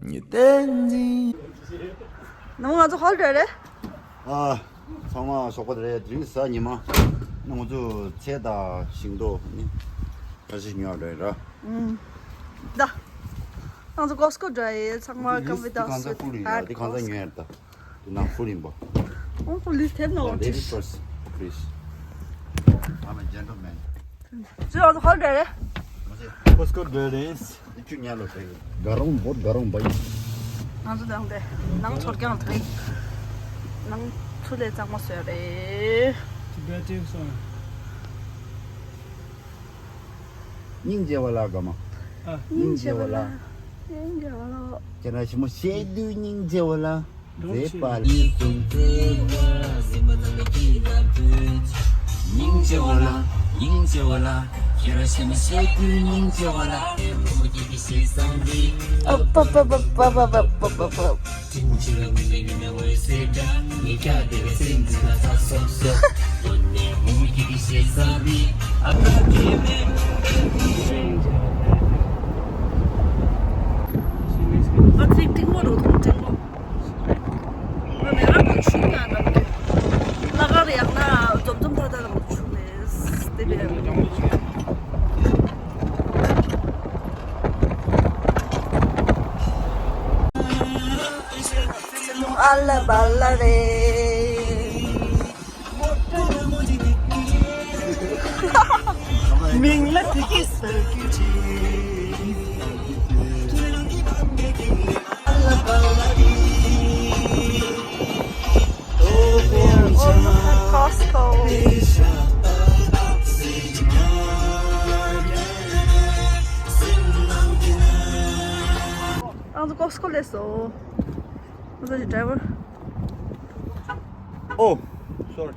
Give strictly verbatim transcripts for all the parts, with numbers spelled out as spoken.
ནམ་ང་ཚོ་ཧོལ་ཌེ་རེད། ཨ། ཚང་མ་ཞོགས་པ་རེད། དེ་རིང་གཟའ་ཉི་མ། ང་ཚོ་ཚལ་དང་ཞིང་ཏོག་ནི་ཁ་ཤས་ཉོ་རེད་ར། ཨུམ། ད། ང་ཚོ་ཀོ་སི་ཀོ་འགྲོ་ཡི། ཚང་མ་ཀམ་པི་ཏ་སུ། འདི་གང་ཚ་ཧྥུལ་ཡིན་ཡ། འདི་གང་ཚ་ཉོ་ཡ་རེད་ད། འདི་ནང་ཧྥུལ་ཡིན་པ། ཨོ་ཧྥུལ་ལི་ཐེབས་ནོ། Ladies first, please. I'm a gentleman. ཅི་ང་ཚོ་ཧོལ་ཌེ་རེད། ཀོ་སི་ཀོ་འགྲོ་རེད། འདི་ཆུ་ཉལ་ལོ་ཕེ། དགའ་རོང་བོ་དགའ་རོང་བ་ཡིན། ང་ཚོ་ནང་དེ་ནང་ཚོར་ཀྱང་ཐོན། ནང་ཚུ་ལས་གཙང་མ་བཟོས་རེད། Tibetan song. སྙིང་རྗེ་བ་ལ་དགའ་མ། ཨ། སྙིང་རྗེ་བ་ལ། སྙིང་རྗེ་བ་ལ། ཁྱེད་རང་ཞི་མོ་བཤད་དུས་སྙིང་རྗེ་བ་ལ། མཛེས་པ། སྙིང་རྗེ་བ་ལ། སྙིང་རྗེ་བ་ལ། ཁྱེད་རང་ཞི་མོ་བཤད་དུས་སྙིང་རྗེ་བ་ལ། ཨ་ཙི་ཏིང་མོ་རུ་ཐོང་ཏིང་མོ། ང་མེ་ར་ནང་ཤུགས་ལ་ནང་གི་ལ་གར་ཡག་ན་འཛོམས་འཛོམས་ཐ་ཐ་རང་ཆུ་མེད་དེ་བས། ཨ་ལ་བ་ལ་རེད། མིང་ལ་དེ་གིས་ཟེར་གི་ཅི། Costco. ང་ཚོ་ཀོ་སི་ཀོ་སླེབས་སོང་། ང་ཚོ་ཀྱི་ཌ་རའི་ཝར། Oh, sorry.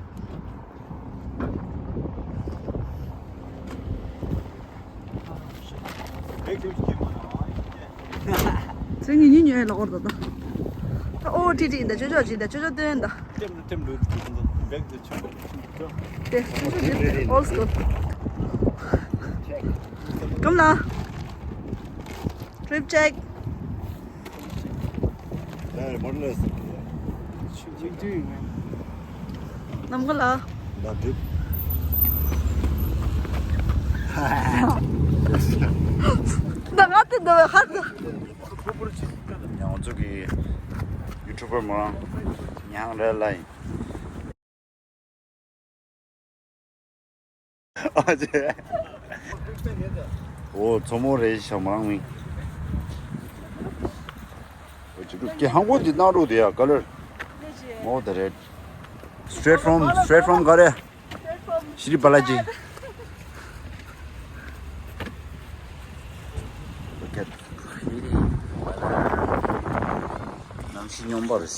ཚེ་ངེད་གཉིས་ཉོས་ལ་འོར་ད་ད། ཨོ་ཏི་ཏི་ཡིན་ད། ཅོ་ཅོ་ཅི་ད། ཅོ་ཅོ་སྟོན་ད། ཏེམ་ཏེམ་ལུས་ཏེ་ཅོ་ཅོ་ཏེ་ཅོ་ཅོ་ཏེ། All school. Come now. Trip check. ནམ་མཁའ་ལ། ད་ང་དེ་འདྲ་བའི་ཧར་དུ། ང་ཚོ་གི་ཡུ་ཊུབ་པར་མོ་རང་ཉང་རེ་ལ་ཡིན། ཨ་ཅེ། འོ་མཚོ་མོ་རེད་ཤག་མང་མིན། འོ་ཅི་ཀུ་ཀེ་ཧང་གོ་འདི་ནང་རུ་དེ་ཡ་ཀ་ལར། འོ་དེ་རེད། Straight from, straight from ག་རེ། Shri Balaji. Look at, གནམ་གཤིས་སྙོམས་པ་རེད།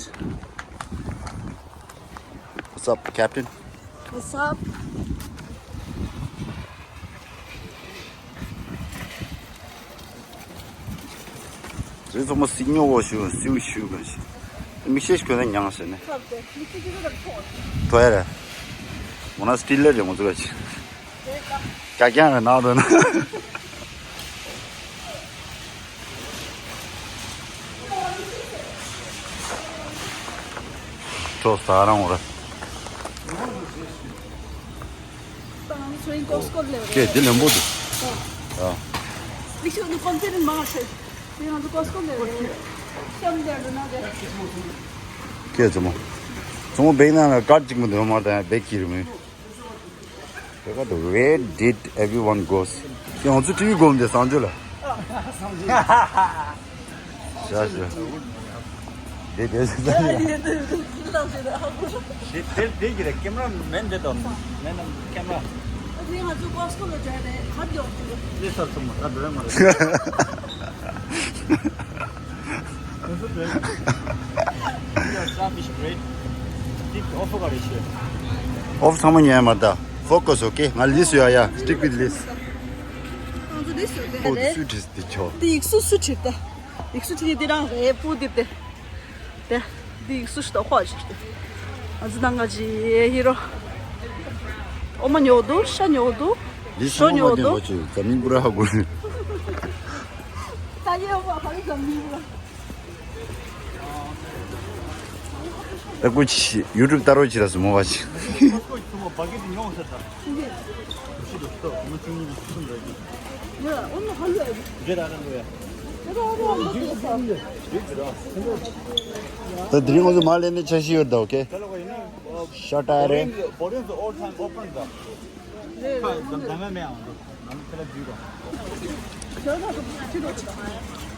What's up, Captain? What's up? རི་ཚང་མ་སིག་ཉོ་གོ་ཞུ་སིའུ་ཞུ་གོ་ཞུ། མིག་ཤེས་ཁོ་ན་མྱངས་ཟེར་ནས། ཐོ་ཡ་རེད། འོ་ན་སྟི་ལེ་རེད་ངོ་ཚོ་ག་ཅི། ཀྱག་ཀྱག་རེད་ནང་དུ་ན། ཁྲོ་ས་རང་འོ་ར། ཀེ་འདི་ལན་པོ་འདུག་ཨ། ལིག་ཤོ་ནི་ཀོན་ཕི་རེན་མ་ཤེས། དེ་ང་ཚོ་ཀོ་སི་ཀོ་ལས་རེད། ཤམ་དེ་འདྲ་ན་རེད། ཀེ་ཙོ་མོ། ཙོ་མོ་བེག་ནང་ལ་ཀར་གཅིག་མ་འདུག་མ་དང་བེག་གི་རེད་མོད། Look at the, where did everyone goes? ཡང་ཚུ་ཊི་ཝི་སྒོམ་དེ་སང་ཇོ་ལ། ཤ་ཤ། དེ་དེ་ཤ་ཤ། དེ་དེ་དེ་གི་རེད། ཀེམ་ར་མེན་དེ་དང་མེན་ཀེམ་ར། དེ་ང་ཚོ་ཀོ་སི་ཀོ་ལ་འགྲོ་རེད། ཁ་རྒྱོག་ཅིག་རེད། དེ་སར་ཚོ་མ་ད་འགྲོ་ཡ་མ་རེད། Rubbish bread. འདི་ཨོ་ཕོ་ག་རེ་ཤེས། ཨོ་ཕོ་ཚང་མ་ཉོས་མ་ད། Focus, okay? ང་ལིས་ཡོད་ཡ། Stick with list. ང་ཚོ་ལིས་ཡོད་ཨོ་རེད། སུ་ཁྲིད་དེ་ཆོ། འདི་ཡིག་གཟུགས་སུ་ཁྲིད་ད། ཡིག་གཟུགས་ཁྲིད་དེ་རང་རེད་པུ་དེ་དེ། དེ། འདི་ཡིག་གཟུགས་ཤིག་ད་ཁོ་ཅིག་དེ། ང་ཚོ་ནང་ང་ཅི་ཧི་རོ། ཨོ་མ་ཉོ་དུ་ཤ་ཉོ་དུ། ལིས་ཞོ་ཉོ་དུ། ཁོ་ཅིག་ཛ་མིན་པུ་ར་ཧ་གོ། ད་ཡོ་བ་ཧ་ལི་ཛ་མིན་པུ་ར། ད་སྐུ་ཡུ་ཊུབ་ལྟ་རོགས་བྱེད་ར་སུ་མོ་བ་ཅིག་ད་དེ་རིང་ང་ཚོ་མར་ལེན་ནས་འཆར་གཞི་ཡོད་ད། ཨོ་ཁེ། ཤོ་ཊ་རེད།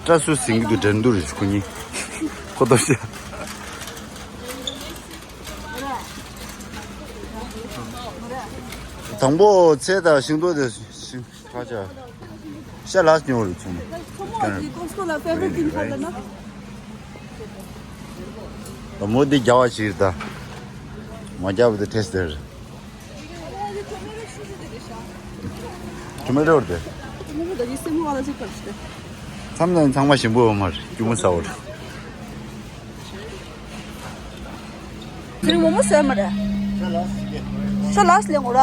བཀྲ་ཤིས་ཟིན་གྱི་འདུག་འགྲན་བསྡུར་རེད་ཁོ་གཉིས། ཁོ་ལྟོ་ཤ། དང་པོ་ཚལ་དང་ཤིང་ཏོག་དེ་ཤིང་ཁ་ཆ། ཤ་ལགས་ཉོ་རེད་ཚོང་། ད་མོ་འདི་རྒྱ་བ་ཞིག་རེད་ད། མ་རྒྱ་བ་དེ་ཐེས་དེར། ཁྲི་མེ་རོར་དེ། མཚམས་ནང་ཚང་མ་ཞིམ་པོ་ཡོད་མ་རེད་སྐྱུར་མོ་ཟ་བར། དེ་རིང་མོག་མོག་ཟས་མ་རེད། ཤ་ལགས་ལེན་གོ་ར།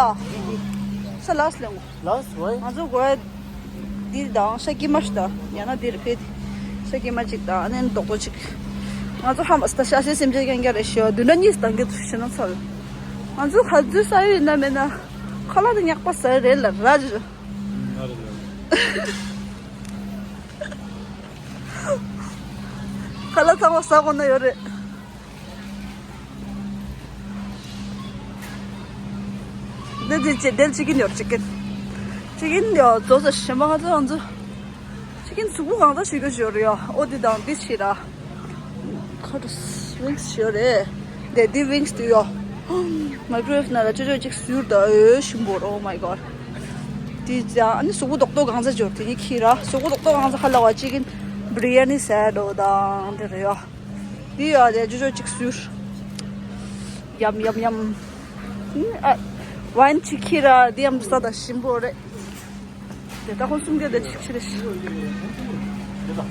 ཤ་ལགས་ལེན་གོ། ལགས་སོ། ང་ཚོ་གོ་འདི་དང་ཤ་སྐྱི་མ་ཞིག་དང་ཡང་ན་འདིར་ཕེབས་ཤ་སྐྱི་མ་གཅིག་དང་ཨ་ནེ་རྡོག་པོ་གཅིག་ང་ཚོ་ཧ་མ་སི་ད་ཤ་ཤེས་སེམས་ཅན་རྐྱང་རྐྱང་རེད་ཤི་བདུན་ཕྲག་གཉིས་སུ་དང་གི་ཐུག་ཤི་ན་ཚར། ང་ཚོ་ག་ཚོད་ས་ཡོད་ཡིན་ན་མེད་ན་ཁ་ལག་དེ་ཉག་པ་ཟ་ཡི་རེད་ལ་ར་ཇི། ཁ་ལག་ཚང་མ་ཟ་དགོས་ན་ཡོད་རེད། འདི་འདི་ཅི་འདིར་ཅི་ཀིན་ཡོད་ཅི་ཀིན། ཅི་ཀིན་ཡོད་ཛོ་ཛོ་ཞིམ་པ་ང་ཚོ་ང་ཚོ། ཅི་ཀིན་གཟུགས་པོ་གང་ཚ་ཞུ་རྒྱུ་ཞོར་ཡོད་ཨོ་འདི་དང་འདི་ཕྱི་ར། ཁ་ཏུ་ཝིང་སི་ཞོར་རེད། འདི་འདི་ཝིང་སི་དུ་ཡོད། མའི་ཀྲོ་ཝེབ་ནང་ལ་ཅོ་ཅོ་ཅིག་ཟུར་ད་འོ་ཞིམ་པོ་རོ། Oh my god། འདི་ཅང་ཨ་ནི་གཟུགས་པོ་རྡོག་རྡོག་གང་ཚ་ཞོར་དེ་ནི་ཁྱི་ར་གཟུགས་པོ་རྡོག་རྡོག་གང་ཚ་ཁ་ལ་བ་ཅི་ཀིན་བི་རི་ཡ་ནི་ཟས་འགྲོ་དང་འདི་རེད་ཡོད། འདི་ཡོད་དེ་ཅོ་ཅོ་ཅིག་ཟུར། ཡམ་ཡམ་ཡམ། ཨ། ཝའིན་ཅིག་ཁྱི་ར་འདི་ཡམ་ས་ད་ཞིམ་པོ་རེད། དེ་ད་ཁོང་གསུམ་གྱི་དེ་ཅིག་ཕྱི་རེ་ཤི།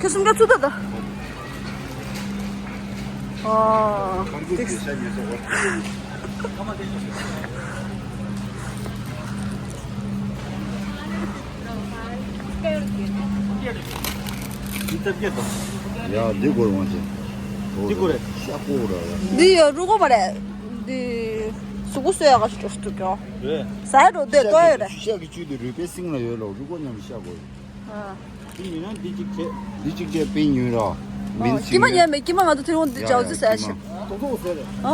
ཁྱི་གསུམ་གྱི་ཚུད་ད་ད། ཨ། ཡ་འདི་གོ་རང་ཅན། འདི་གོ་རེད། ཤ་ཀོ་ར། འདི་ཡོད་རུ་གོ་མ་རེད། འདི་སུ་གུ་སོ་ཡ་ག་ཤི་ཏོ་ཤི་ཏོ་ཀྱོ། རེད། ཟ་རོ་དེ་ལྟོ་ཡོད་རེད། ཤ་གི་བཅུད་དེ་རུས་པའི་གསེང་ལ་ཡོད་ལོ་རུ་གོ་ཉམས་ཤ་གོ། ཨ། འདི་ཡིན་ན་འདི་གཅིག་བྱས། འདི་གཅིག་བྱས་པིན་ཡོད་ར། མིན་ཀྱི་མ་ཉན་མེད་ཀྱི་མ་ང་ཚོ་ཐེ་ཝོང་འདི་ཡ་ཅའོ་ཙི་ཟ་ཡ་ཞིག་ཨ།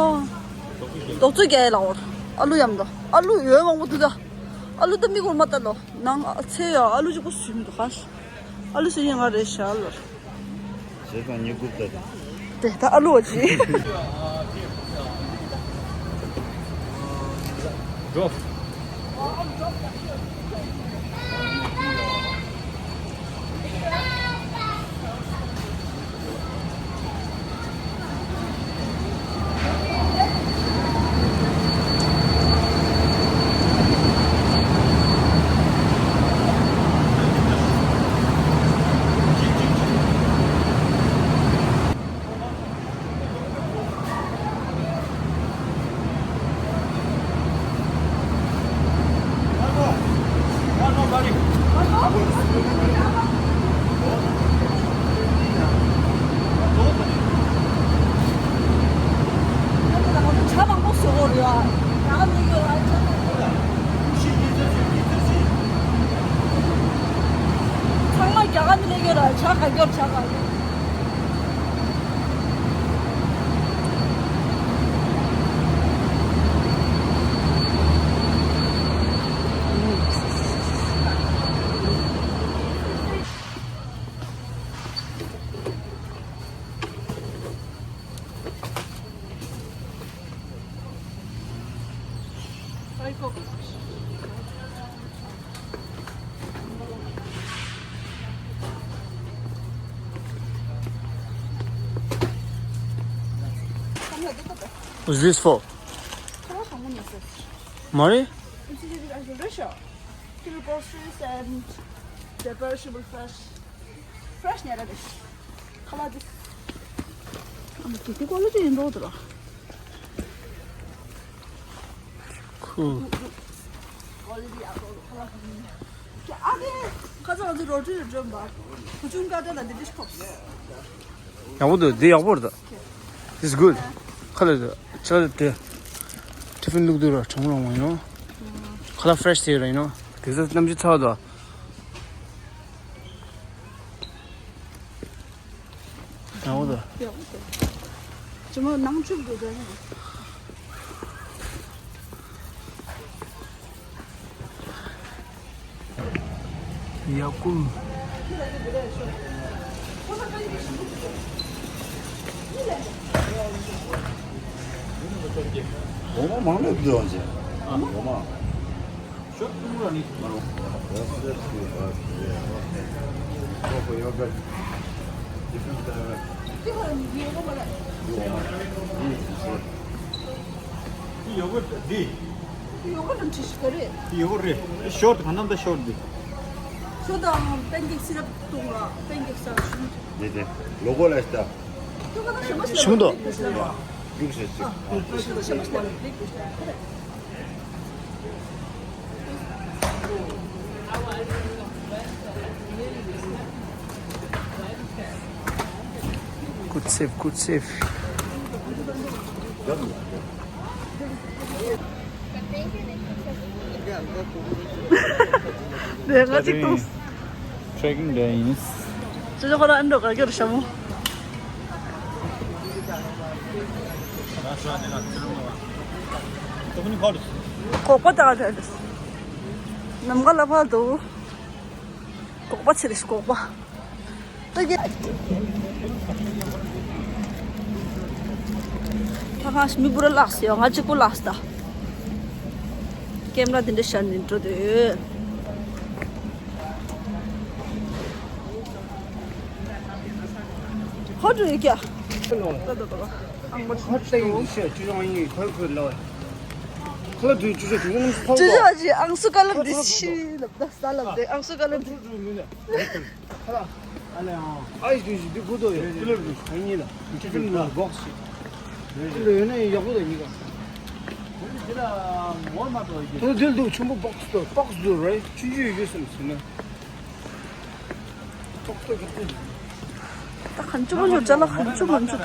རྡོག་ཚོད་རྒྱ་ཡ་ལ་འོར། ཨ་ལུ་ཡམ་དོ། ཨ་ལུ་ཡོད་མང་པོ་འདུག་ད། ཨ་ལུ་ད་མི་གོར་མ་ལྟ་ལོ། ནང་ཚེ་ཡ་ཨ་ལུ་གཅིག་པོ་ཟིན་འདུག་ཧ། ཨ་ལུ་ཟིན་ཡ་ང་རེད་ཤ་ལོ། ཞེ་སང་ཉེ་གུར་ད། དེ་ད་ཨ་ལུ་བ་ཅི། འགྲོ། ཚང་མ་རྒྱ་གར་ནས་སླེབས་ཡོད་ར་ཇ་ག་རྒྱོབ་ཇ་ག་རྒྱོབ། What's this for? Mari? It's a little bit unusual. Kiwi groceries and the perishable fresh. Fresh nya ra de. Kala de. Ama kiti quality in do dra. Cool. Quality a do kala. Ade, kaza ade roti de jamba. Kuchung ka de la de dish cups. ཡག་པོ་འདུག་འདི་ཡག་པོ་རེད། This is good. ཁ་ལ་ཆ་ལ་དེ་ཏི་ཕིན་བླུགས་དུས་ར་གྲང་རང་མ་ཡིན་ནོ། ཁ་ལ་ཕེ་རེ་ཤི་དེ་ར་ཡིན་ནོ། དེ་ཚོ་གནམ་གཤིས་ཚ་བ་དང་། ཡག་པོ་འདུག་ཅི་མ་ནང་བཅུག་འདུག་ད་ནི། ཡག་པོ། འོ་མ་མང་ནས་བཟོས་བྱས། འོ་མ། ཡོ་ག་རེད། ཤོར་གང་ནམ་ད་ཤོར་འདི། ཤོར་དང་པན་ཀེག་སི་རབ་བཏུང་བ་པན་ཀེག་ས་ཤུ། དེ་དེ་ལོ་གོ་ལ་ཤ། ཤུ་མདོ། རྒྱུགས་ཤ་ཅིག Good save, good save. ནས་ང་གཅིག་གཏོང་། Trekking day ཡིན། ཅི་ཅོ་ཁོ་ར་ཨན་འགྲོ་ག་གྱུར་ཤ་མོ། སྒོག་པ་བཏགས་ཏེ། ནམ་མཁའ་ལ་ཕར་འདུག་སྒོག་པ་ཚེ་རེ་སྒོག་པ། ད་ག་ད་ག་མི་བུ་ར་ལགས་སེ་ཡོད། ང་གཅིག་པུ་ལགས་སེ་ད། ཀེམ་ར་དེ་འདྲ་ཤར་ནས་འགྲོ་དུས། ཧོ་འགྲོ་ཡོད་ཀྱ། ད་ད་ད་ད། ཨང་པ་ཁ་ཏེ་ཡིན་ཤེས་ཅི་ཡོང་ཡིན་ཁོལ་ཁོལ་ལོ། ཁ་ལ་དུས་ཅི་ཤེས་དུས་ནམ་ཁོལ་ཅི་ལོ། ཤེས་ཅི་ཨང་སུ་ཀ་ལབ་དེ་ཤི་ལབ་ད་ས་ལབ་དེ་ཨང་སུ་ཀ་ལབ་དེ། ཁ་ལ་ཨ་ལེ་ཨང་ཨ་ཡི་དུས་ཤི་དུས་གུ་དོ་ཡོད་ཀི་ལབ་དུས་ཤི་ཁ་ཉིན་ལ་ཏི་ཕིན་ལ་སྒོག་ཤི། དེ་ལ་ཡོད་ན་ཡག་པོ་དང་ཡིན་ག་དེ་ལ་ངོར་མ་དོ་ཡི་དེ་དེ་འདུག་ཆུན་པོ་བོག་སི་དོ་བོག་སི་དུ་རེད་ཆུན་ཆུན་ཡོད་ཡོད་སེམས་ཟིན་ན། ད་གང་བྱུང་མ་བྱུང་ཅ་ལག་གང་བྱུང་མ་བྱུང་།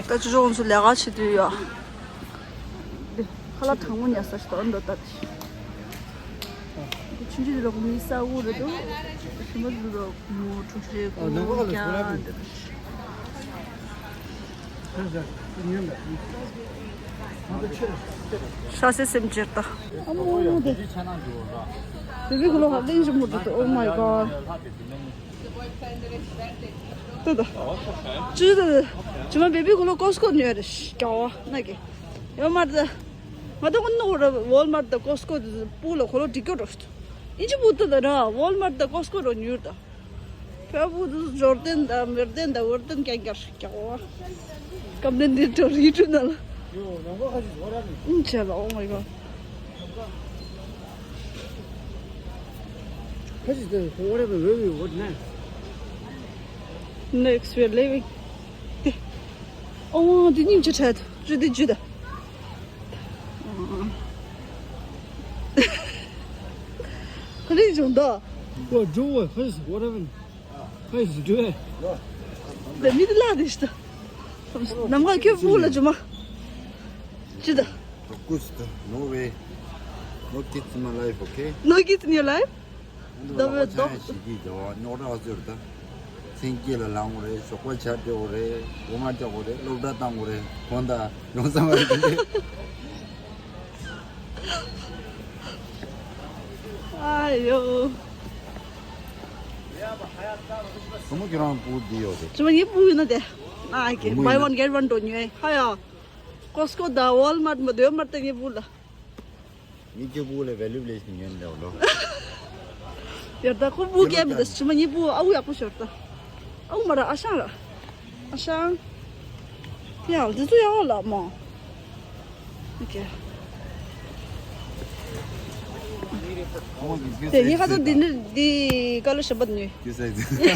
ད་ཅི་ཅོག་ཚོ་ལས་ཀ་བྱེད་དུས་ཡ། འདི་ཁ་ལག་གྲང་མོ་ཉར་ས་ཞིག་ཏོག་འདོད་ད་དེ། ཆུང་ཆུང་འདི་རོགས་མི་ས་འུ་རེད་འདུག་ཞིམ་པོ་འདི་རོགས་མོ་ཁྲུ་ཁྲུ་གོ་ནོ་ཀྱ་འདི། ཧྲ་སེ་སེམས་ཅེར་ད། ཨ་མོ་མོ་དེ། བེ་བི་གུ་ལོ་ཧ་ལེན་ཞིག་མོ་དུ། Oh my god. ཏུ་ད། ཅི་ད། ཅི་མ་བེ་བི་གུ་ལོ་ཀོ་སི་ཀོ་ཉོས་རེད་ཀྱ་བ་ན་གི། ཡོད་མ་རེད། ང་ད་ཀུན་ནོ་ར་ཝོལ་མར་ད་ཀོ་སི་ཀོ་དུ་པུ་ལ་གོ་ལོ་འགྲིག་གི་འགྲོ། ཨིན་ཅི་པུ་ཏུ་ད་ར་ཝོལ་མར་ད་ཀོ་སི་ཀོ་རོ་ཉུར་ད། ཕ་བུ་དུ་འབྱོར་ལྡན་དང་མེར་ལྡན་དང་འོར་ལྡན་ཀྱང་ཀྱང་ཀྱང་བ། ཀམ་ལྡན་འདི་འགྲོ་རི་ཁྲུ་ན་ལ། ཨིན་ཆེ་ལ། Oh my god. What is the, whatever, where we, what now? Next, we're leaving. Oh, འདི་སྙིང་རྗེ་ཁྲལ་དུ་རི་དེ་ཇུ་ད། ག་རེ་བྱུང་ད། What, do what? What is, whatever. What is, do it. ད་མི་དེ་ལ་དེ་ཤི་ད། ནམ་མཁའ་ཁྱོད་སྤུ་ལ་ཇུ་མ། ཇུ་ད། Of course, no way. No kids in my life, okay? No kids in your life? ད་བེ་ཏོག་ཞིག་གིས་ཇོ་ཉོག་དྲག་ཟེར་ད། མཚན་སྐྱེས་ལ་ལངས་རེད། ཞོགས་པ་ཇ་སྤྲད་རེད། འོ་མ་སྤྲད་རེད། སློབ་གྲྭ་བཏང་རེད། གོང་ད་ཡོང་ས་མ་རེད་དེ། ཨ་ཡོ། བུ་མོ་ཁྱོད་རང་སྤུ་འདི་ཡོད་རེད། ཅི་མ་ངའི་སྤུ་ཡིན་ན་དེ། ཨ་ཀེ། བུ་མོ་ཡིན་ན། Buy one get one འགྲོ་ཉོས་ཧ་ཡ། ཀོ་སི་ཀོ་ད་ཝོལ་མར་མ་དོན་མར་ད་ངའི་སྤུ་ལ། མི་སྐྱོ་པོ་ལ་ཝེ་ལུ་ལེ་ཤི་ཉོན་ལེའོ་ལོ། ཡར་ད་ཁོ་སྤུ་སྐྱེ་མི་ད་ཕྱི་མ་གཉིས་པོ་ཨ་ཁུ་ཡག་པོ་ཤོར་ད། ཨ་ཁུ་མ་ར་ཨ་ཞང་ར། ཨ་ཞང་། ཡང་འདི་ཚོ་ཡག་ལ་མོ། ཨོ་ཀེ། དེ་ཡི་ཁ་ཚོ་འདི་འདི་འདི་ཀ་ལོ་ཞབས་པ་ནུས། ཀྱི་སའི་ཛི།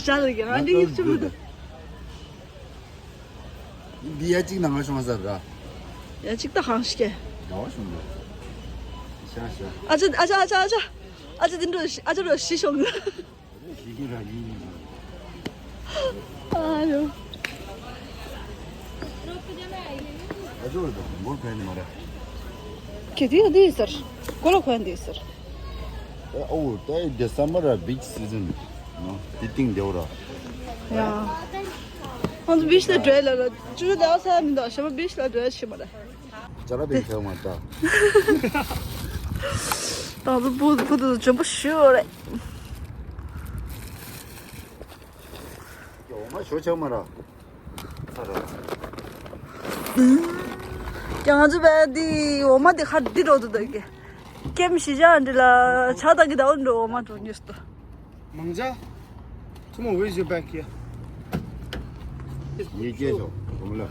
ཞང་ལ་ཀྱི་ང་འདི་ཡིག་ཆུ་མི་འདུག་འདི་ཡ་གཅིག་ནང་ང་ཤོང་ས་ར། ཡ་གཅིག་ད་ཧང་ཤི་ཀེ། ཡ་བ་ཤོང་ད། ཤ་ཤ། ཨ་ཅག་ཨ་ཅག་ཨ་ཅག་ཨ་ཅག་ཨ་ཅག་འདི་འགྲོ་ཤི། ཨ་ཅག་འགྲོ་ཤི་ཤོང་། ཤི་གི་ར་ཡིན་ནི་མ། ཨ་ཡོ། འགོར་ག་ནི་མ་རེད། གལ་ཏེ་འདི་ཟེར། གོ་ལ་གོན་འདི་ཟེར། ཨོ་ད་December ར་beach season ནོ། དེ་སྟེང་དེ་བོ་ར། ཡ། ང་ཚོ་beach ལ་འགྲོ་ལ་ལ་ཅུ་ཅུ་ལ་ས་མི་འདུག་ཞེ་མ་beach ལ་འགྲོ་ཤི་མ་རེད། ཅ་ལག་དེ་ཁྱེར་མ་ད། ད་ཚོ་བུ་བུ་དུ་འཇོན་པོ་ཞུ་རེད། འོ་མ་ཞོ་ཆགས་མ་ར། ཚ་ར། ཀྱང་ང་ཚོ་བས་འདི་འོ་མ་འདི་ཁ་འདི་འགྲོ་འདུག་ད་གི། ཀེམ་ཞི་ཅང་འདི་ལ་ཆ་ད་གི་ད་འོ་འགྲོ་འོ་མ་འགྲོ་ཉོས་སོ། མང་ཇ། Come on, where's your bag here? ཡེ་ཀྱེ་ཤོ་གོང་ལ།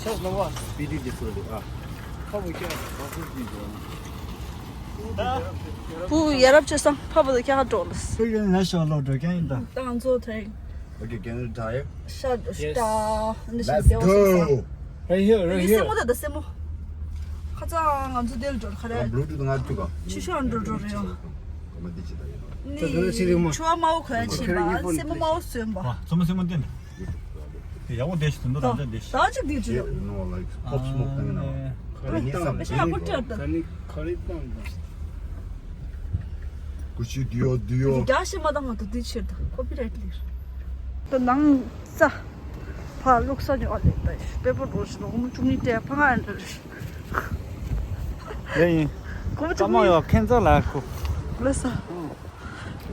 ཆགས་ལ་བ། སྤི་ཏི་དེ་ཚོ་ལ་ཨ། ཁ་བོ་ཀྱ། བུ་ཡ་རབས་ཆེ་སང་ཕ་བུ་དུ་ཁྱ་ཁ་འགྲོ་ལ། ཁྱོད་ཡོད་ན་ཤོ་ལོ་འགྲོ་ཀྱང་ཡིན་ད། ཏང་ཚོ་ཐེ། Okay, can you tire? ཤ་ཤ་ནི་ཤིང་ལྟེ་བ་སོང་སང་། Right here, right here. སེ་མོ་ད་ད་སེ་མོ། ཁ་ཚང་ང་ཚོ་དེ་ལ་འགྲོ་ཁ་རེད། Bluetooth ང་ཐུག་ག་ཆི་ཤོ་འགྲོ་འགྲོ་རེད་ཡོ། གོ་མ་དེ་ཅི་ད་ཡོད་ནོ། ནི་ཆུ་བ་མའོ་ཁོ་ཡ་ཆེན་པ་སེ་མོ་མའོ་སོན་པ། ཚོ་མ་སེ་མོ་དེ་ནི། དེ་ཡག་པོ་བསྡད་ཤི་དུ་འདུག་ད་ད་ཅིག་དེ་ཅི་ཡོད། No, like, pop smoke ནང་ན། ཨ་ནི་སམ་ཤ་ཡག་པོ་སྤྲད་ད། ཁ་ནི་ཁ་རི་ཏང་ད། ཀུ་ཤི་དུ་ཡོ་དུ་ཡོ། རྒྱ་ཤི་མ་དང་ང་དུ་དུ་ཆེར་ད་ཀོ་པི་རེད་ལིར། ད་ནང་ས། ཕ་ལུག་ས་ཉོ་བ་ལེན་ད་ཡོད་པེ་པོ་འགྲོ་ཞིག་ལོ་ཧོ་མོ་ཅུང་ནི་ཏྲེ་ཕ་ང་ཨན་ཏྲ་རེ། ལེ་ཡིན། ཀོ་མོ་ཅུང་ནི། ཀ་མ་ཡོ་ཁེན་ཙ་ལ་ཁུ། ལེ་ས།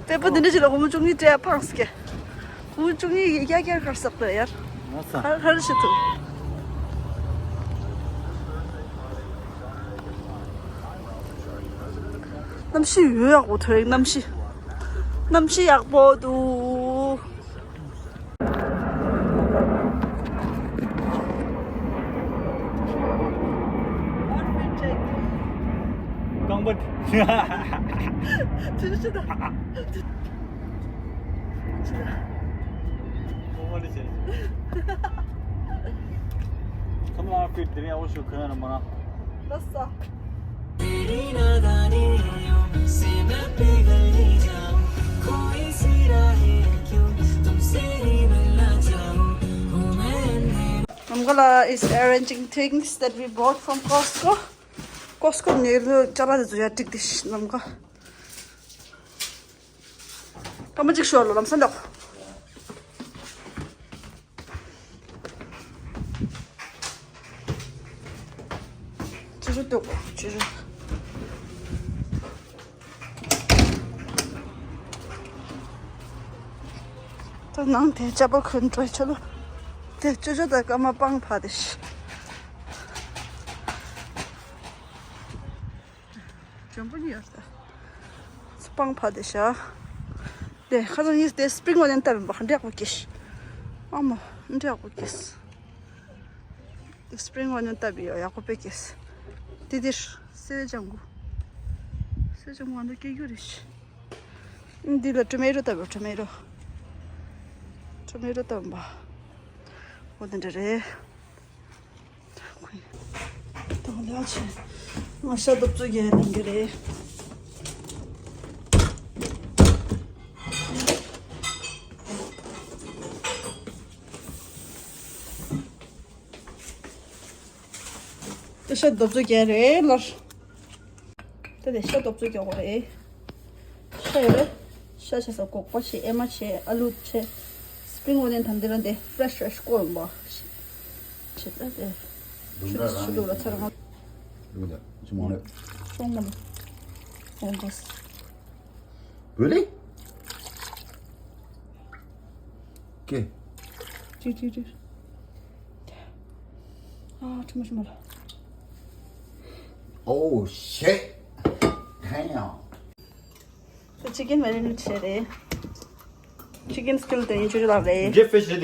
པེ་པོ་འདི་འདྲ་ཞིག་ལ་ཧོ་མོ་ཅུང་ནི་ཏྲེ་ཕངས་ཀེ། ཧོ་མོ་ཅུང་ནི་ཡི་ཀྱ་ཀྱ་ཁར་སག་ཏ་ཡར། ང་ས། ཧར་ཧར་ཞིག་ཐུག་གནམ་གཤིས་ཡོད་ཡག་པོ་ཐོས་གནམ་གཤིས། གནམ་གཤིས་ཡག་པོ་འདུག་རྐང་པ། ཅི་ཞིག་དང་། ཁོ་མ་ནི་བྱས། ཁམ་ལ་ཨ་ཕི་དེ་རིང་ཨ་བོ་ཞུ་ཁོ་ཡང་མ་ན། ལ་ས། Namgala is arranging things that we bought from Costco. Costco ནས་ལོ་ཅ་ལག་དེ་ཚོ་ཡར་བསྒྲིགས་ཏེ་ཤི་ནམ་ག་ཀ་མ་གཅིག་ཤོར་ལོ་ལམ་སང་འདོག་ཅི་ཞིག་འདུག་ཅི་ཞིག་ད་ནང་དེ་ཅ་པ་གོན་འགྲོ་ཆ་ལོ། དེ་ཅོ་ཅོ་ད་ཀ་མ་པང་ཕ་དེ་ཤི། འཇོན་པོ་ནི་ཡོད་ད། སྤང་ཕ་དེ་ཤ། དེ་ཁ་སང་ཡིས་དེ་སྤྲིང་བ་ནན་ཏར་བ་འདྲེག་པོ་ཀེ་ཤ། ཨ་མ་འདྲེག་པོ་ཀེ་ཤ། དེ་སྤྲིང་བ་ནན་ཏར་བི་ཡོ་ཡག་པོ་པེ་ཀེ་ཤ། དེ་དེ་སེ་བེ་ཅང་གུ། སེ་བེ་ཅང་གུ་ང་འདི་ཀེ་གུ་རེ་ཤ། འདི་ལ་ཊོ་མེ་ཊོ་ཏར་བ་ཊོ་མེ་ཊོ། ཊོ་མེ་ཊོ་ཏར་བ། འོ་དེ་འདྲ་རེད། དང་ལ་ཆེ། ང་ཤ་རྡོབ་ཚོ་རྒྱལ་གཏོང་གི་རེད། ཤ་རྡོབ་ཚོ་རྒྱལ་རེད་ལར། ད་དེ་ཤ་རྡོབ་ཚོ་རྒྱག་དགོས་རེད། ཤ་ཡོད་རེད། ཤ་བྱས་ས་སྒོག་པ་བྱས་ཨེ་མ་བྱས་ཨ་ལུ་བྱས། སྤྲིང་ཨོ་ནིཡོན་དང་དེ་ལ་དེ་ཕྲེཤ་ཕྲེཤ་སྐོལ་བ། བྱས་ད་དེ། ཆུ་དེ་ཆུ་དུག་ལ་ཚར་ང་། ལུག་ད་ཆུ་མང་རེད། ཅུང་མང་། ཨོ་གོས། བུ་ལི། ཀེ། ཅི་ཅི་ཅི། ཨ་ཆུ་མ་ཆུ་མ་ལ། Oh shit. Damn. So chicken marinate བྱས་རེད། Chicken skill དེ་ཡིན་ཆུ་ཆུ་ལགས་རེད། Get fish རེད་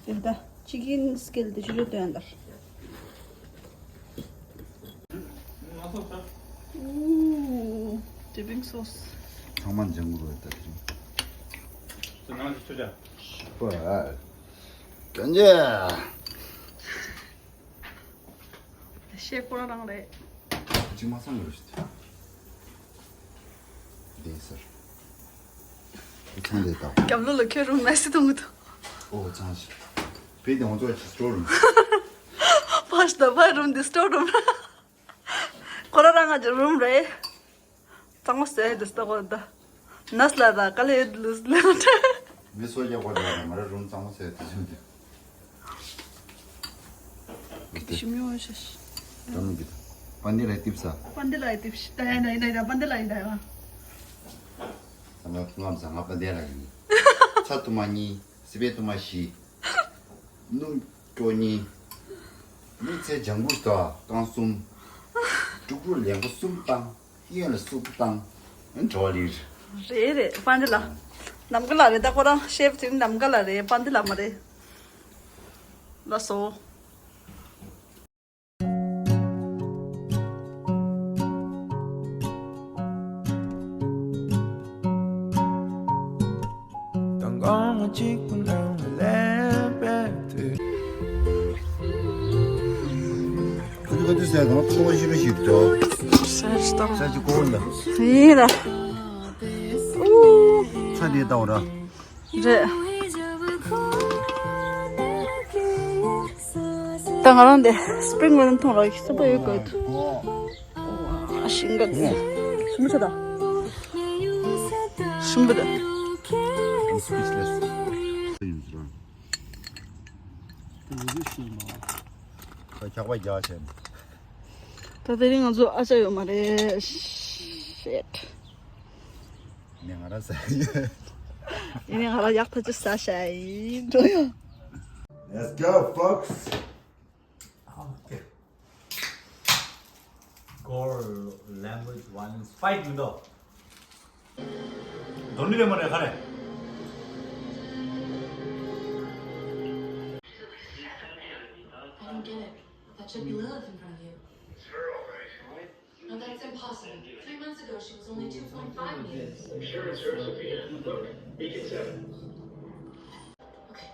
དེ། དེ་ད་chicken skill དེ་ཆུ་ཆུ་སྟོན་དར། Ooh, dipping sauce. ཚང་མ་འཇང་གུ་རུ་ད་དེ་རིང་། ཚོ་ནང་གི་ཆུ་ཆ། པ། ཀན་ཇེ། ཤེས་ཁོ་རང་རང་རེད། ཅི་མ་སང་རུ་ཤི་ཏེ། དེ་ཟེར། ཚང་དེ་ལྟ། རྒྱབ་ལོ་ལ་ཁྱོད་རུ་མེ་སི་གཏོང་གི་འདུག་ཨོ་ཚང་ཞིག་བེད་དེ་ང་ཚོ་ཅི་སི་ཊོར་རུམ། ཕ་ཤི་ད་ཕ་རུམ་འདི་སི་ཊོར་རུམ། ཁོ་ར་རང་ང་ཅི་རུམ་རེད། གཙང་མ་བཟོས་འདི་སྟོགས་ད། ནས་ལ་ད་ག་ལེ་ལུས་ལེ། མི་སོ་རྒྱག་པ་རེད་མ་ར་རུམ་གཙང་མ་བཟོས་དེ་ཚོ་འདི། ཤི་མི་འོང་ཤ་ཤི། ད་ནུ་གི་ད། པན་དེ་ལ་ཏིབ་ས། པན་དེ་ལ་ཏིབ་ཤི་ད་ཡ་ན་ཡ་ན་ཡ་པན་དེ་ལ་ཡ་ད་ཡ། ང་ང་ང་པན་དེ་ལ་ཡིན། ཚ་ཐུ་མ་གཉིས། སི་པེ་ཐུ་མ་བཞི། སྣུམ་ཀྲོ་གཉིས། མི་ཚེ་ལྗང་གུ་དང་རྐང་གསུམ། དཀྲུག་རུ་ལེན་པོ་གསུམ་བཏང་། གཡོན་ལ་གསུམ་བཏང་། ཨ་ནི་བྲོ་བ་ལིར། རེད་རེད་པན་དེ་ལ། ནམ་མཁའ་ལ་རེད་ད་ཁོ་རང་ཤེབ་དེ་ནམ་མཁའ་ལ་རེད་པན་དེ་ལ་མ་རེད། ལ་སོ། དང་གང་གཅིག་པུ་ནང་ལས་པའི་དུས། ཁ་ཐུ་ཁ་ཐུ་ཟེར་གང་ཚོ་བ་ཤི་རུ་ཞིག་ཏོ། ས་ཅི་ཏོ། ས་ཅི་ཀོ་ན། ཡིན་ལ། ཚ་དེ་ཏའོ་ར། རེད། ད་ང་རང་དེ་སི་པི་རིང་ཝེལ་མཐོང་རོགས་ཤིག་སུ་པ་ཡོད་དགོས། ཨ་ཤིང་ག་ཤིང་མི་ཆ་ད། ཤིང་བུ་ད། ཁྱག་པ་རྒྱག་བྱས། ད་དེ་རིང་ང་ཚོ་ཨ་ཅག་ཡོད་མ་རེད། ཤེད། ནས་ང་རང་ཟ་ཡིན། ཡིན་ནས་ང་རང་ཡག་ཐག་ཆོད་ཟ་ཤ་ཡིན་འགྲོ་ཡོང་། Let's go, folks. Okay. Gore, language, violence, fight མི་འདུག་དོན་མི་ལས་མ་རེད་ཁ་རེད། I don't get it. That should be Lilith in front of you. No, that's impossible. Three months ago, she was only two point five meters. Sure, it's her, Sophia. Look, Beacon seven. Okay.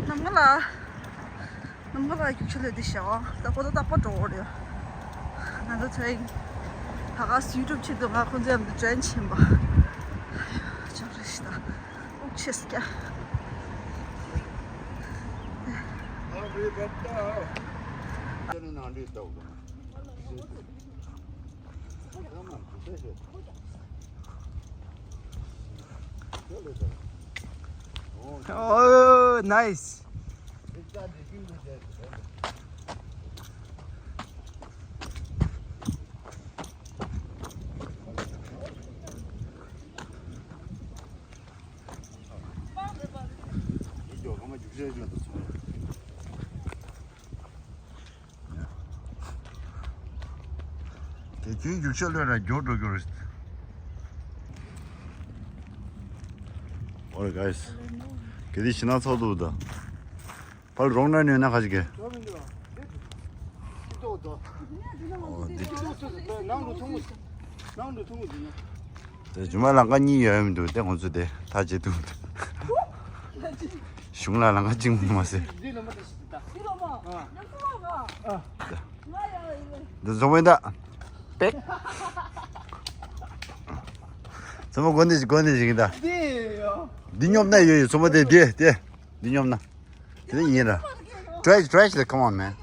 ནམ་མཁའ་ལ། ནམ་མཁའ་ལ་རྒྱུག་ཆ་ལས་འདི་བྱ་བ་ད་ཁོ་ད་རྟག་པར་འགྲོ་འོར་ཡོད། ང་ཚོ་ཚེ་ད་ག་སི་ཡུ་ཊུབ་ཆེད་དུ་ང་ཁོང་ཚོའི་ཡམ་དུ་ཇོ་ཡིན་ཕྱིན་པ། ཅང་རེ་ཞིག་ད། ཨོ་ཆེས་ཀྱ། Oh, nice. དེ་རྒྱུན་རྒྱུག་ཤར་ལོས་ར་མགྱོགས་འགྲོ་རྒྱུ་རེད། Alright, guys. གལ་ཏེ་ཤི་ན་ཚོགས་འདུག་ད། ཕར་རོང་ན་ཉོས་ན་ཁ་ཅིག་གེ། ཨོ་འདི། ནང་དུ་ཐུང་ངུ། ནང་དུ་ཐུང་ངུ་འདི་ན། དེ་ཇུ་མ་ལང་ཀ་གཉིས་ཡོད་མི་འདུག་དེ་ཁོང་ཚོ་དེ་ཐག་བཅད་འདུག་གཞུང་ལ་ལང་ཀ་གཅིག་མ་ཟེར། འདི་ལོ་མ་དེ་ཞིག་ད། འདི་ལོ་མ། ཨ། ང་ཡ་ཡ། འདི་བཟོ་མེད་ད། པེག་ཚོ་མ་གོན་དེ་ཞིག་གོན་དེ་ཞིག་ད། འདི་ཡོ། འདི་སྙོབ་ན་ཡོད་ཡོད་ཚོ་མ་དེ་དེ་དེ། འདི་སྙོབ་ན། དེ་ཡིན་ར། Try, try, come on, man.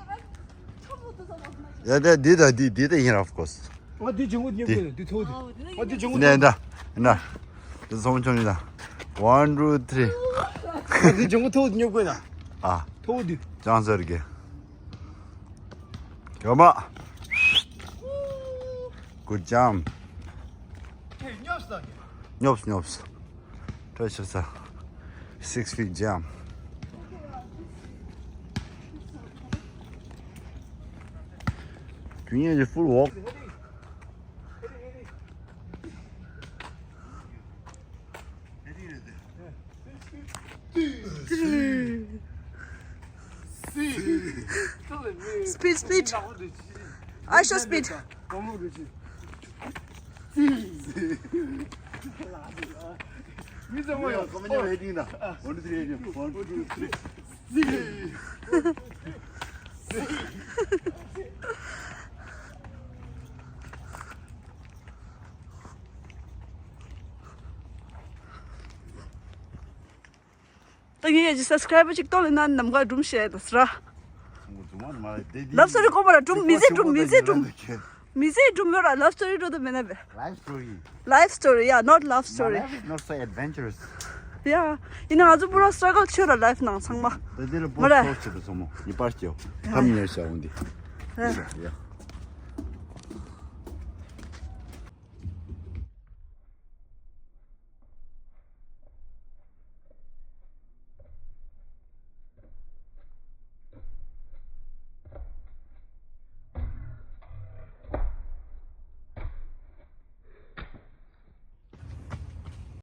ཡ་དེ་འདི་ད་འདི་འདི་ད་ཡིན་ར། Of course. ང་འདི་ཇུང་གུ་ཉོ་དགོས་འདི་ཐོག་འདི། ང་འདི་ཇུང་གུ་ནས་ད་ན། འདི་ཚོང་ཆུང་ནི་ད། One, two, three. ང་འདི་ཇུང་གུ་ཐོག་འདི་ཉོ་དགོས་ན། ཨ། ཐོག་འདི། ཅང་ཟེར་གི། ཡོ་མ། Good jump. ཉོབ་སོང་གི། ཉོབ་ཉོབ། Treasure, sir. Six feet jump. Can you just full walk? Speed, speed. I show speed. མི་ཚང་མ་ཡོང་། ཁོ་མ་ཉལ་བའི་ཏིང་ན། One, two, three, one, two, three. ད་ངས་ཡ་ཅི་སབ་སི་ཀ་རའི་བར་ཅིག་གཏོང་ལེ་ན་ནམ་མཁའ་སྒྲུང་བཤད་ད་ཟེར། ལབ་སྟོ་རི་དགོས་པ་ར་སྒྲུང་མི་ཚེ་སྒྲུང་མི་ཚེ་སྒྲུང་། མི་ཚེ་སྒྲུང་མོ་ར་ལབ་སྟོ་རི་འགྲོ་དུ་མེད་ན་བས། Life story. Life story, yeah, not love story. My life is not so adventurous. Yeah. ཡིན་ན་ང་ཚོ་པུ་ར་སི་ཊྲ་གལ་ཆེ་ར་ལའིཕ་ནང་ཚང་མ། ད་དེ་ལ་མ་པོ་ར་སོ་ཆེ་དུ་སོང་མོ་ཉི་པར་སྐྱོ། ཁམ་ཉེར་བྱ་འོང་དེ། Yeah.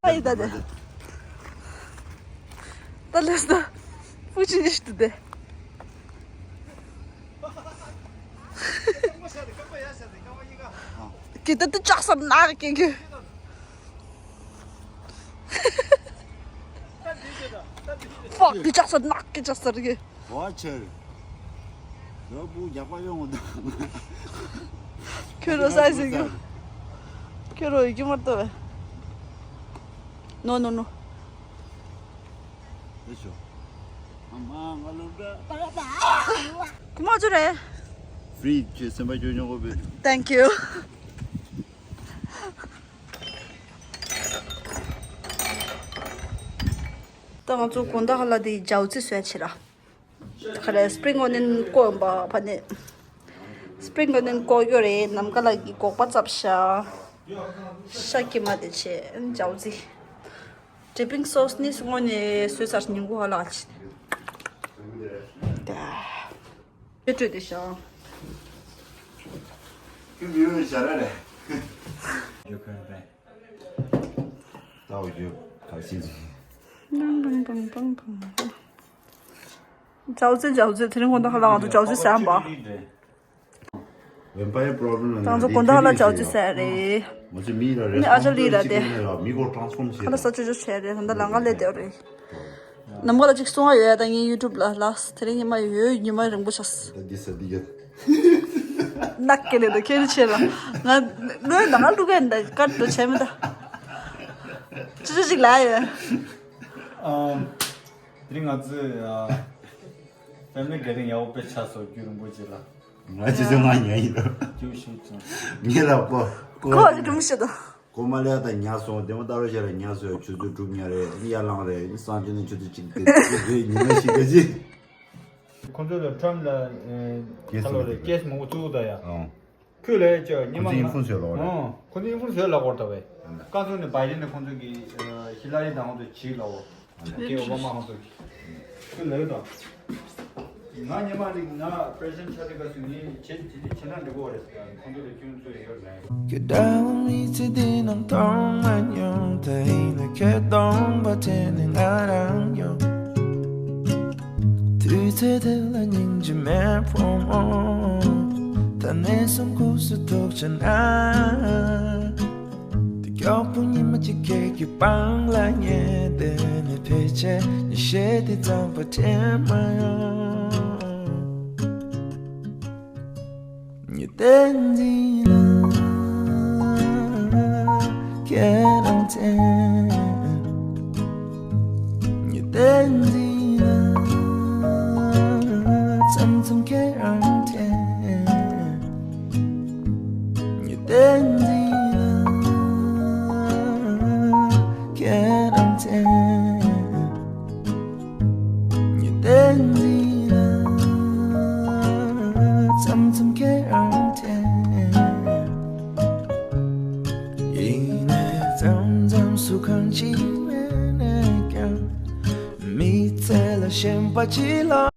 ཨ་ཡི་ད་དེ། ད་ལས་ད། ཕུ་ཅི་ནི་ཤི་ཏུ་དེ། ཀི་ད་དུ་ཅག་སར་ནག་ཀི་ཀི། ཕག་གི་ཅག་སར་ནག་ཀི་ཅག་སར་གི། བ་ཆེར། ལོ་བུ་རྒྱག་པ་ཡོང་ངོ་ད། ཁྱོད་རོ་སའི་ཟིག་གི། ཁྱོད་རོ་ཡི་གི་མར་ཏོ་བས། ནོ་ནོ་ནོ། ཨེ་ཤོ། ཨ་མ་ང་ལོ་འདྲ། ཁི་མ་ཅོ་རེད། ཕི་རི་ཁྱོད་སེམས་པ་སྐྱོ་ཉོ་གོ་བས། Thank you. ད་ང་ཚོ་དགོང་དག་ལ་དེ་ཇའོ་ཙི་བཟོས་བྱེད་ར། ཁ་རེ་སི་པི་རིང་ཨོ་ནིན་བསྐོལ་བ་ཕ་ནས། སི་པི་རིང་ཨོ་ནིན་བསྐོལ་ཡོད་རེད། ནམ་མཁའ་ལགས་ཀྱིས་སྒོག་པ་བཙབས་ཤག་ཤ་ཀི་མ་དེ་བྱས་ཇའོ་ཙི། ཌི་པིང་སོ་སི་ནི་སྔོན་ནས་བཟོས་ཚར། ཉིན་གུང་ཧ་ལག་ཕྱིན། དེ་སྤྲོད་དེ་ཤག་ཁྱོད་མི་ཡོང་ཞར་ར་རེད། ཡོད་ཁན་རེད། ད་འོ་ཡོད་ག་སི་ཟིག་ཇའོ་ཙི་ཇའོ་ཙི་དེ་རིང་དགོང་དག་ཧ་ལག་ང་ཚོ་ཇའོ་ཙི་ཟ་བ། Vampire problem ལ་ང་ཚོ་དགོང་དག་ཧ་ལག་ཇའོ་ཙི་ཟ་རེད། ང་ཚོ་མི་ལ་རེ་ནི་ཨ་ཅག་ལི་ར་དེ། མི་གོ་ཊ་རན་སི་ཕོརམ་བྱེད། ཁ་ལག་ས་ཆུ་ཆུ་བྱས་རེད། ད་ལྟ་ལམ་ཁ་སླེབས་བསྡད་རེད། ནམ་མཁའ་ལ་ཅིག་གསུང་བ་ཡོད་ཡ། ད་ངའི་ཡུ་ཊུབ་ལ་ལགས། དེ་རིང་ཉི་མ་ཡོད་ཉི་མ་རིང་པོ་ཆགས། ད་འདི་ས་འདི་ཡོད། ནག་ཀེ་ལེ་ད་ཁྱེད་ཆེ་ལ། ང་ནོའི་ནང་ལུག་གན་ད་ཀར་འགྲོ་བྱས་མི་ད། ཅི་ཅི་ཅིག་ལ་ཡོད། ཨམ། དེ་རིང་ང་ཚོས་ཨ། ཕེ་མི་ལི་གེ་དར་རིང་ཡག་པོ་དཔེ་ཆགས་སོང་རྒྱུན་རིང་པོ་ཅིག་ལ། ང་ཅི་ཅི་ང་ཉན་ཡིན་རོ། རྒྱུན་ཞུགས་ཙང་། ངེད་ལ་ཀོ་ཀོ་ཀོ་ཅི་སྒྲུང་ཤི་ད། ཀོ་མ་ལེ་ད་ཉལ་སོང་། དེ་མ་ད་རོ་ཤ་ལ་ཉལ་སོང་། ཆུ་ཚོད་དྲུག་ཉལ་རེད། ཡར་ལངས་རེད། སང་ཆུ་ནས་ཆུ་ཚོད་གཅིག་དེ་རེད། ཉི་མ་ཞིག་ག་ཅི། ཁོང་ཚོ་ལ་ཊམ་ལ་ཨེ། ཁ་ལོ་རེད། ཀེ་སི་མང་པོ་བཙུགས་ད་ཡ། ཨང་། ཁོས་ལས་ཀྱི་ཉི་མ་ཁོ་ཚོ་ཨིན་ཧྥུ་ལུ་སི་ཡོད་ལ་འོ་རེད། ཁོ་ཚོ་ཨིན་ཧྥུ་ལུ་སི་ཡོད་ལ་གོ་ད་བས། ཀ་ཚོ་ནས་བའི་ཌེན་ནས་ཁོང་ཚོ་གི་ཨེ། ཧི་ལ་རི་དང་ཁོང་ཚོ་བྱིས་ལ་འོ། ཀེ་ཨོ་བྷ་མ་ཁོང་ཚོ་གི་ཁོས་ལས་ད། ང་ཉི་མ་རིག་ང་པྲེ་སི་ཌེན་ཊི་ཆགས་དུས་སྐབས་སུ་ངས་བྱེད་བྱེད་བྱེད་ན་འགྲིག་གོ་རེད། ཁོང་ཚོ་ལ་སྐྱོན་བཙུགས་ཡོད་རེད། ཁྱེད་འདྲ་བོ་མི་ཚེ་འདི་ནང་མཐོང་མ་མྱོང་། ད་ཡིན་ན་ཁྱེད་སྟོང་པ་དྲན་ནས་ང་རང་ཡོང་། དུས་ཚོད་དེ་ལ་སྙིང་རྗེ་མེད་ཕོ་མོ། ད་ནས་བཟུང་ཁུག་སུ་ཐུག་ཆ་ན། དེ་མགྱོགས་པོ་ཉི་མ་གཅིག་ཁྱེད་ཀྱི་པང་ལ་ཉལ་བསྡད་ནས་ཕལ་ཆེར་ཉི་ཤེལ་དེ་ཙམ་པ་དྲན་མ་ཡོང་། ཉི་ཟླ་འདི་ན་ཁྱེད་རང་དྲན། ཉི་ཟླ་འདི་ན་མཚམས་མཚམས་ཁྱེད་རང་དྲན། ཉི་ཟླ་འདི་ན་ཁྱེད་རང་དྲན། ཉི་ཟླ་འདི་ན་མཚམས་མཚམས་ཁྱེད་རང་དྲན། ཡིན་ནའི་མཚམས་མཚམས་སུ་གང་ཅི་མེད་ནས་ཀྱང་། མི་ཚེ་ལ་ཞེན་པ་ཅི་ལ་